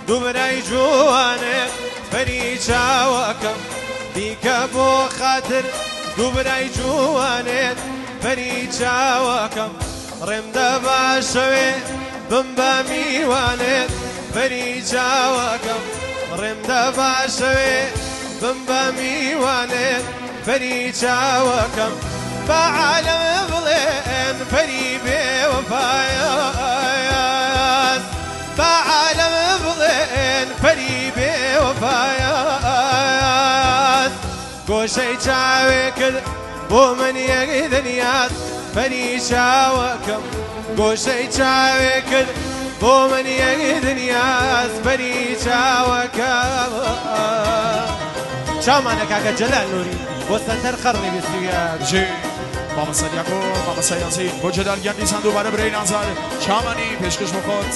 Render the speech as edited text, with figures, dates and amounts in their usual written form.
دوو برای جوانێت پەری چاوەکەم بیکە بۆ خاتر دوو برای جوانێت پەری چاوەکەم ڕێم دە باشەوێ بم بە میوانێت پەری چاوەکەم ڕێم دە باشەوێ بم بە میوانێت پەری چاوەکەم با عالەم بڵێن پەری بێوەفایە با عالەم بڵێن پەری بێوەفایە گۆشەی چاوێکرد بۆ من یەک دنیات پەری چاوەکەم گۆشەی چاوێکرد بۆ من یەک دنیاز پەری چاوەکەم چاومانە کاکە جەلال نوری بۆ سەنتەر قەڕنی 21. بژی مامۆستا دیاکۆ، مامۆستا یاسین بۆ جەلال گیان. دیسان دووبارە برای نازار چامانی پێشکەش بخۆت.